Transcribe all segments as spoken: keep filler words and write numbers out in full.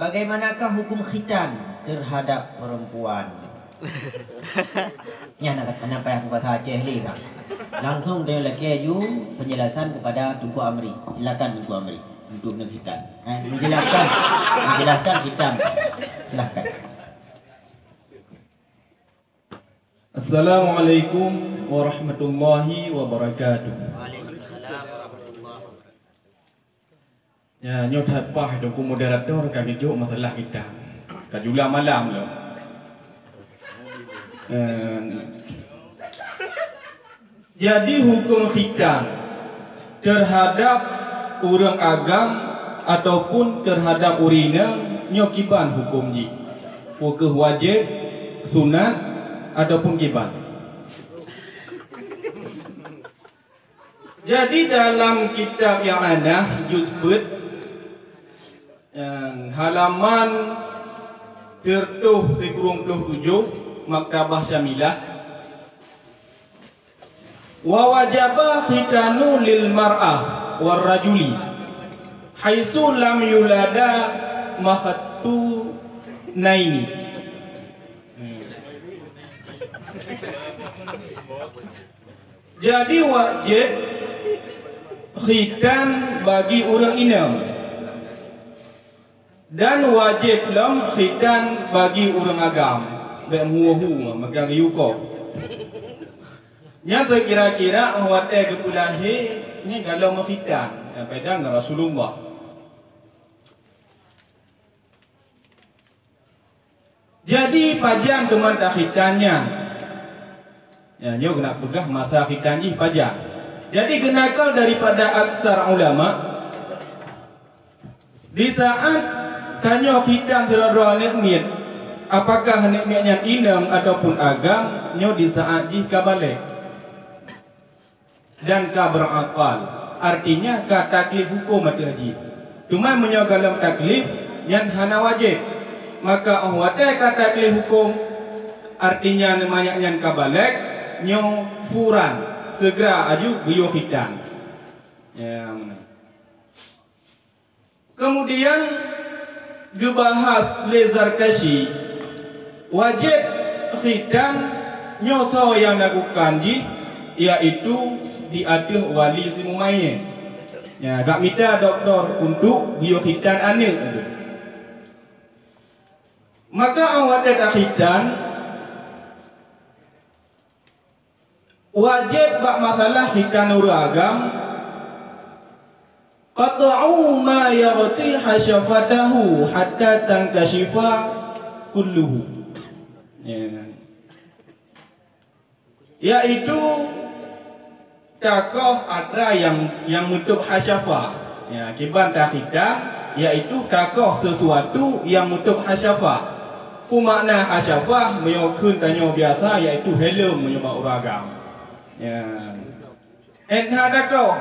Bagaimanakah hukum khitan terhadap perempuan? Nyan na, na payah bahasa Aceh lé, kan? Langsung dia lakée ju penjelasan kepada Teungku Amri. Silakan Teungku Amri untuk khitan. Eh, menjelaskan, menjelaskan khitan. Silakan. Assalamualaikum warahmatullahi wabarakatuh. Ya, nyoe that paih Teungku moderator ka geujok masalah khitan. Ka jula malam lom. Eh, jadi hukum khitan terhadap ureuëng agam ataupun terhadap ureuëng inong nyoe kiban hukum jih? Peu kheueh wajéb, sunat, ataupun kiban? Jadi dalam kitab I'anah juz peuet, eh, halaman siratoh sikureueng ploh tujoh, Maktabah Syamilah, "Wa wajaba khitanu lil mar'ah war rajuli haitsu lam yulada makhtunaini." Jadi wajéb khitan bagi ureuëng inong dan wajéb lom khitan bagi ureuëng agam. Bék meuhu-hu meugang yukok. Nyan kira-kira watée geupeulahé nyan galom meukhidang, nyang peudong Rasulullah. Jadi pajan teuma takhitan nyan? Ya, nyoe geunak peugah masa khitan jih pajan. Jadi geunakan daripada aksar ulama, di saat tanyoe khitan sidroe-droe aneuk miet, apakah aneuk miet nyan inong ataupun agam, nyoe di saat jih ka balek dan ka beurakal, artinya ka taklif huköm ateueh jih. Teuma meunyoe galom taklif, nyan hana wajéb. Maka óh watée ka taklif huköm, artinya aneuk manyak nyan ka balek, nyoe furan, segera aju geuyue khitan. Ya, meunan. Keumudian geubahas lé Zarkashi, wajéb khitan nyoe soe nyang lakukan jih, yaitu di ateueh wali si mumayyiz. Ya, geumita dokto untuk geuyue khitan aneuk tu. Maka awak dak khitan, wajéb bak masalah khitan ureuëng agam, qat'u ma yaghti hasyafatahu hatta tankasyifa kulluhu. Ya. Yaitu takoh atra nyang, nyang meutôb hasyafah. Ya, kiban takhitan, yaitu takoh sesuatu nyang meutôb hasyafah. Peue makna hasyafah, meunyoe kheun tanyoe biasa, yaitu helm meunyoe bak ureuëng agam. Ya. Ét na takoh,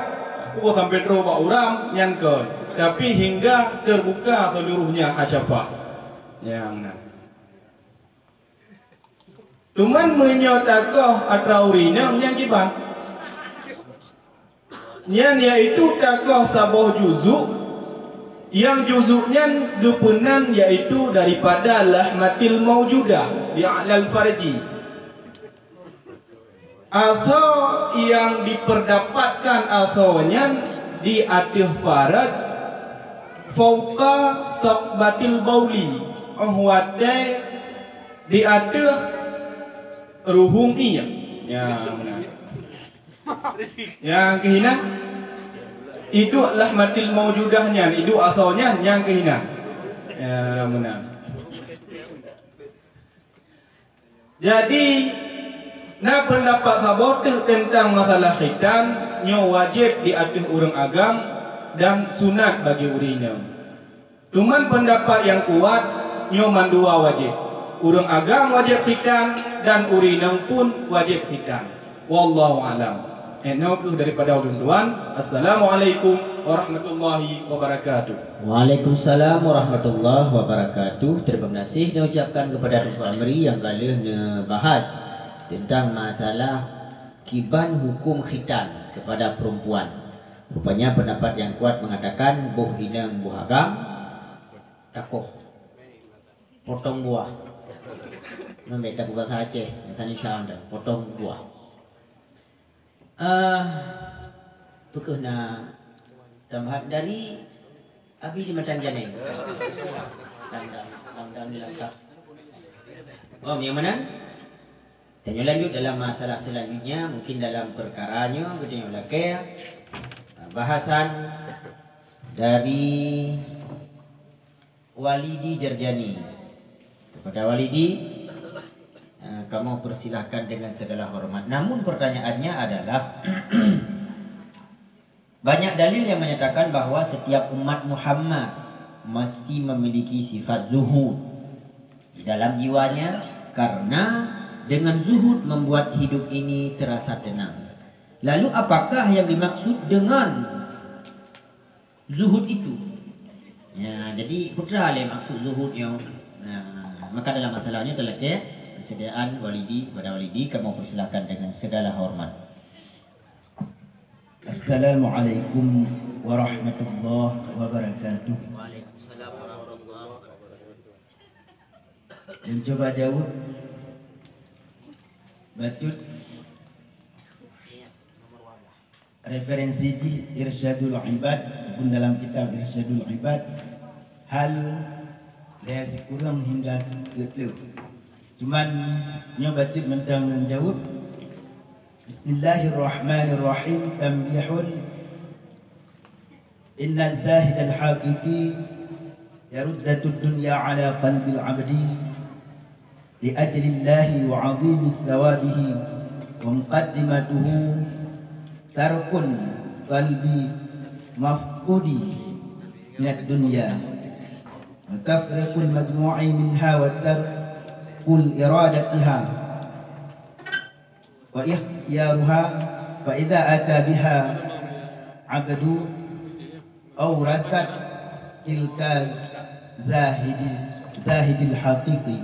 peue sampoe trôh bak uram nyan kon, tapi hingga terbuka seluruhnya hasyafah. Nyang na. Teuma meunyoe takoh atra ureuëng inong nyan kiban? Nyan yaitu takoh saboh juzuk, nyang juzuk nyan geupeunan yaitu daripada lahmatil maujudah di a'lal farji. Asoe nyang dipeurdapatkan asoe nyan di ateueh faraj, fauqa saqbatil bauli, óh watée di ateueh ruhueng ié. Ya, meunan. Nyang keuh inan, iduek lahmatil maujudah nyan, iduek asoe nyan, nyang keuh inan. Ya, meunan. Jadi, na peundapat saboh teuk teuntang masalah khitan, nyoe wajéb di ateueh ureuëng agam dan sunat bagi ureuëng inong. Teuma peundapat nyang kuat, nyoe mandua wajéb. Ureuëng agam wajéb khitan dan ureuëng inong pun wajéb khitan. Wallahu a'lam. Inoe kheueh daripada ulôn tuan. Assalamualaikum warahmatullahi wabarakatuh. Waalaikumsalam warahmatullahi wabarakatuh. Terima kasih neucapkan kepada Teungku Amri nyang ka lheueh neubahas teuntang masalah kiban huköm khitan kepada perempuan. Rupanya pendapat nyang kuat mengatakan boh inong boh agam takoh. Potong buah. Memang beda bahasa Aceh, bahasa Indonesia ada potong buah. Ah, peu kheueh na tambahan dari Abi di Matan Janeng? Dam, dam, dam, dam di langkah. Oh, yang mana? Tanyoe lanjut dalam masalah selanjutnya, mungkin dalam perkara nyoe geutanyoe lakée, ah, bahasan dari Walidi Jarjani. Kepada Walidi, eh, kamu persilahkan dengan segala hormat. Namun pertanyaannya adalah, banyak dalil yang menyatakan bahwa setiap umat Muhammad mesti memiliki sifat zuhud di dalam jiwanya, karena dengan zuhud membuat hidup ini terasa tenang. Lalu apakah yang dimaksud dengan zuhud itu? Ya, jadi putra lé maksud zuhud nyoe. Nah, maka dalam masalah nyoe talakée persediaan Walidi kepada Walidi, kamu persilakan dengan segala hormat. Assalamualaikum warahmatullahi wabarakatuh. Waalaikumsalam warahmatullahi wabarakatuh. Dan coba jawab bacut. Referensi jih Irsyadul Ibad, ataupun dalam kitab Irsyadul Ibad, hal lhèe sikureueng hingga keu teuk. Cuman nyoe bacut mantong lôn jaweueb. Bismillahirrahmanirrahim. Tanbihun. Inna zahidal haqiqi yaruddatud dunya ala qalbil abdi li ajlillahi wa azimi thawabihi wa muqaddimatuhu tarkun qalbi mafqudi minad dunya wa tafriqul majmu'i minha wa tarkul iradatiha wa ikhtiyaruha, fa idza ata biha abdu awrasat tilka zahidi, zahidil haqiqi.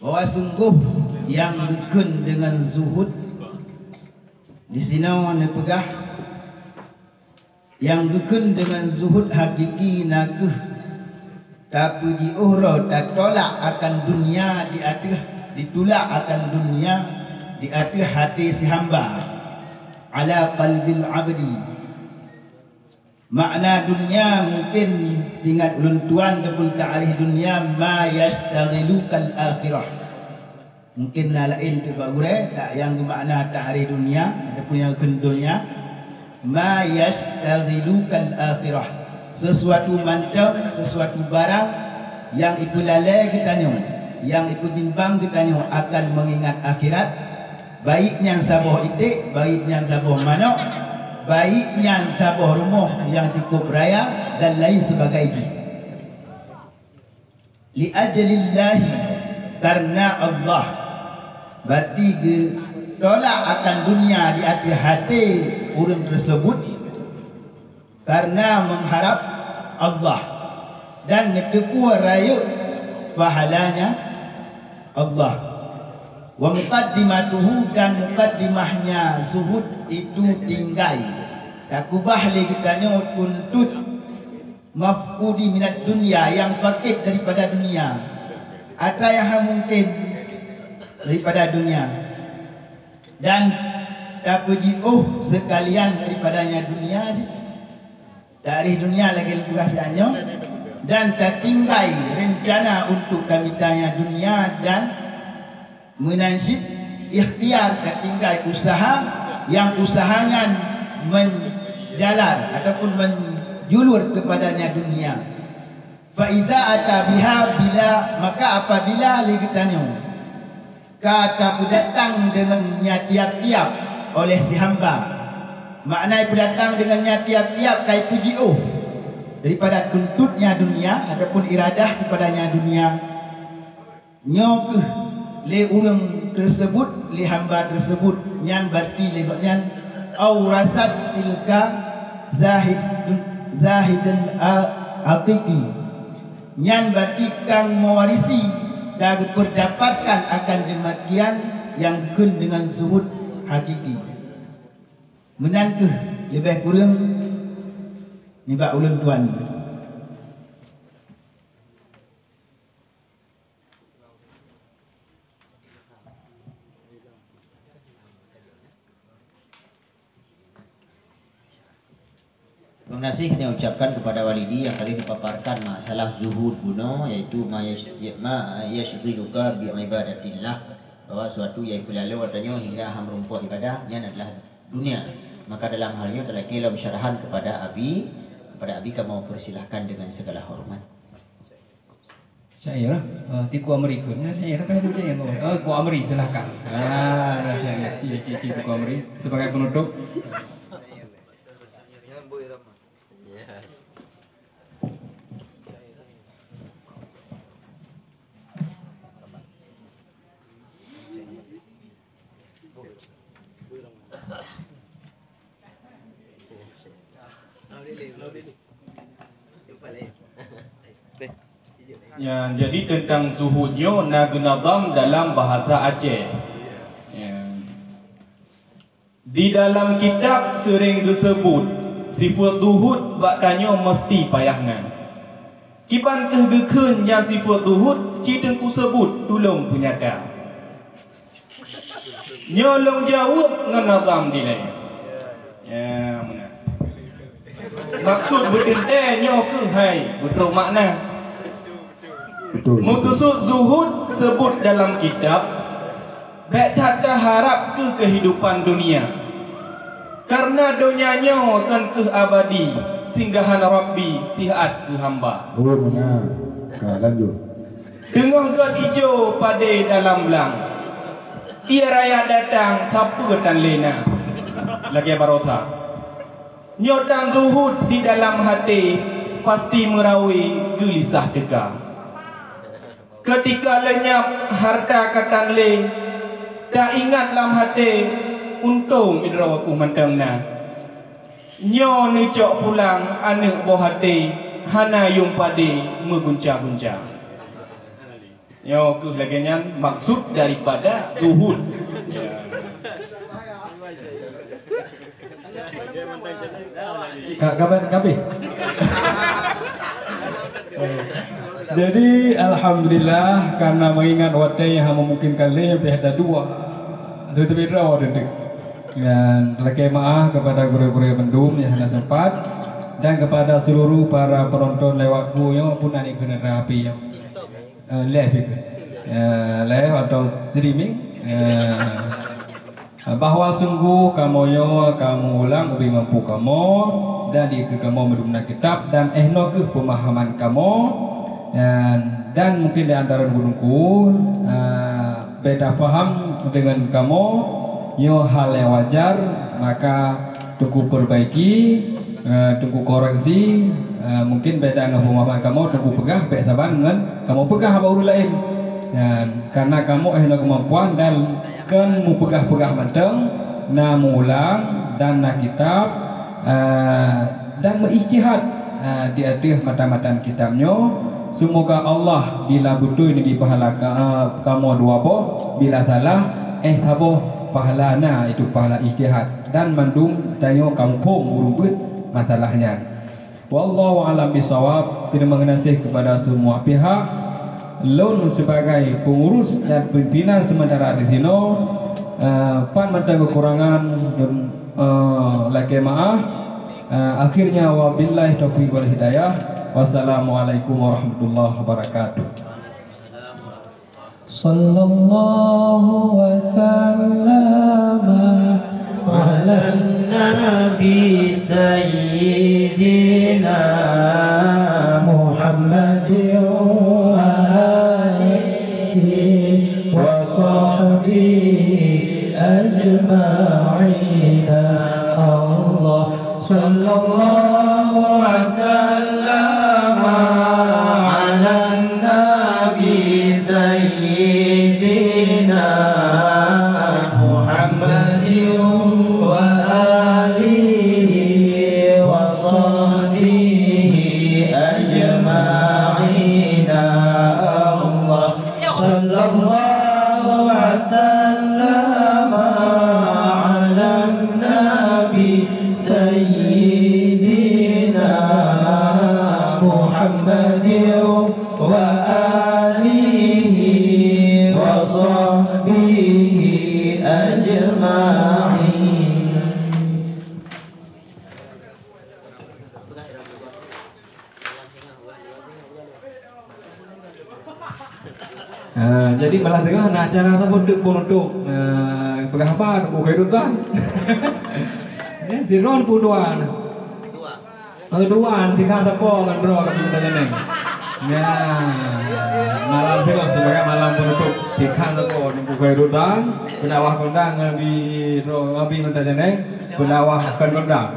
Bahwa sungguh nyang geukheun deungon zuhud, disinoe neupeugah, nyang geukheun deungon zuhud hakiki na kheueh tapeujiôh droe tatolak akan dunia di ateueh, ditulak akan dunia di ateueh até si hamba. Ala qalbil abdi. Makna dunia mungken ingat ulôn tuan ataupun ta'rif dunia, ma yashtaghilu kal akhirah. Mungken na laén teuk bak gurée, tak nyang geumakna ta'rif dunia ataupun nyang kheun dunia, ma yashtaghilu kal akhirah. Sesuatu mantong, sesuatu barang nyang ipeulalée geutanyoe, nyang ipeubimbang geutanyoe akan meungingat akhirat, baik nyan saboh iték, baik nyan saboh manok, baik nyan saboh rumoh nyang cukup raya dan lain sebagai jih. Li ajlillahi, karena Allah. Berarti geutolak akan dunia di ateueh até ureuëng tersebut karena mengharap Allah dan neuteupeue rayeuk pahalanya Allah. Wa muqaddimatuhu, dan muqaddimahnya zuhud itu tinggai. Takubah lé geutanyoe tuntot mafqudi minad dunya, nyang fakét daripada dunia. Atra nyang hana mungken daripada dunia. Dan tapeujiôh seukalian daripadanya dunia, dari dunia lagée leupeugah si anyoe, dan tatinggai reuncana untuk kamitanya dunia dan meunan cit ikhtiar, tatinggai usaha nyang usaha nyan menjalar ataupun menjulur kepadanya dunia. Fa idza ata biha, bila, maka apabila lé geutanyoe ka tapeudatang deungon nya tiap-tiap oleh si hamba, makna ipeudatang deungon nya tiap-tiap ka ipeujiôh daripada tuntutnya dunia ataupun iradah kepadanya dunia, nyoe kheueh lé ureuëng tersebut, lé hamba tersebut, nyan berarti lé gobnyan aurasat tilka zahid, zahidul a-, haqiqi. Nyan berarti kang mewarisi, ka geupeudapatkan akan demikian nyang geukheun deungon zuhud hakiki. Meunan kheueh leubeh kureueng Nibak ulôn tuan. Terima kasih kami ucapkan kepada Walidi yang tadi dipaparkan masalah zuhud bunoe, yaitu ma yas-, ma yasyghiluka bi ibadatillah, bahwa suatu yang peulalu tanyoe hingga han meurumpok ibadah nyan adalah dunia. Maka dalam hal nyoe talakée lom syarahan kepada Abi, kepada Abi kamoe persilahkan dengan segala hormat. Syair lah. Ah, Teungku Amri pun. Ya, syair apa itu syair? Oh, Teungku Amri, silahkan. Ah, ada syair. Cik, cik, cik, Teungku Amri. Sebagai penutup. Ya, jadi teuntang zuhud nyoe na geunadham dalam bahasa Aceh. Ya. Di dalam kitab seuréng geuseubut, sifeuet zuhud bak tanyoe meuseuti payah na. Kiban kheueh geukheun nyang sifeuet zuhud, ci Teungku seubut tulông peunyata. Nyoe lôn jaweueb ngon nazam dilée. Ya, meunan. Maksud beuteuntée nyoe keuh hai beutrok makna. Betul. Meukeusut zuhud seubut dalam kitab, bék that taharab keu keuhidupan dunia. Kareuna donya nyoe kon kheueh abadi, singgahan Rabbi sihat keu hamba. Oh, meunan. Ka, lanjut. Teungoh gét ijo padé dalam blang, ie raya datang sapeue tan lé na. Lagée barosa. Nyoe tan zuhud di dalam até, pasti meurawe geulisah teuka. Keutika leunyap hareuta ka tan lé, taingat lam até, untông sidroe kheueh mantong na. Nyoe neucok pulang aneuëk boh até, hana yuem padé meugunca-gunca. Nyoe kheueh lagée nyan maksud daripada zuhud. Ka, ka ban, ka abéh. Jadi, alhamdulillah, karena mengingat watée nyang hana memungkinkan lé, pih ada dua. Teubiet droe teuntée. Dan lakée meu'ah kepada gurée-gurée bandum nyang hana sempat, dan kepada seluruh para penonton lewat ku nyoe pun na dikeue rapi nyoe. Eh, live itu. Eh, live atau streaming. Eh, bahwa sungguh kamoe nyoe ka meuulang ubé mampu kamoe dan dikeue kamoe meudum na kitab dan eh noe kheueh pemahaman kamoe. Dan, dan mungkin di antara gurée-gurée, eh, beda paham dengan kamoe, nyoe hal nyang wajar, maka Teungku perbaiki, eh, Teungku koreksi, eh, mungkin beda ngon pemahaman kamoe, Teungku peugah bék saban ngon kamoe peugah bak ureuëng laén. Dan karena kamoe eh na keumampuan dan kon meupeugah-peugah mantong, na meuulang dan na kitab, eh, dan meuijtihad, eh, di ateueh matan-matan kitab nyoe. Seumoga Allah bila beutôi neubri pahala ka-, eh, kamoe dua boh, bila salah, eh, saboh pahala na, itu pahala ijtihad. Dan mandum tanyoe ka muphom ureuëng beuet masalah nyan. Wallahu a'lam bishawab. Terima kasih kepada semua pihak. Lôn sebagai pengurus dan pimpinan sementara di sinoe, eh, pat mantong kekurangan, lôn, eh, lakée meu'ah. Eh, akhirnya, wabillahi taufiq wal hidayah. Wassalamualaikum warahmatullahi wabarakatuh. صلى الله وسلم على النبي سيدنا محمد وآله وصحبه أجمعين. الله صلى الله وسلم على النبي سيدنا محمد وآله وصحبه أجمعين. الله صلى الله وسلم على النبي سيدنا محمد وآله وصحبه أجمعين. Ha, jadi malam teungoh na acara saboh teuk penutup. Ha, peugah haba Teungku Khairutan. Ya, sidroe pun dua. Dua. Eh, dua, tiga sapo ngon droe kami minta janeng. Ya, malam teungoh sebagai malam penutup. Tiga sapo Teungku Khairutan, pendakwah kondang ngon bi droe ngon bi minta janeng, pendakwah kon kondang.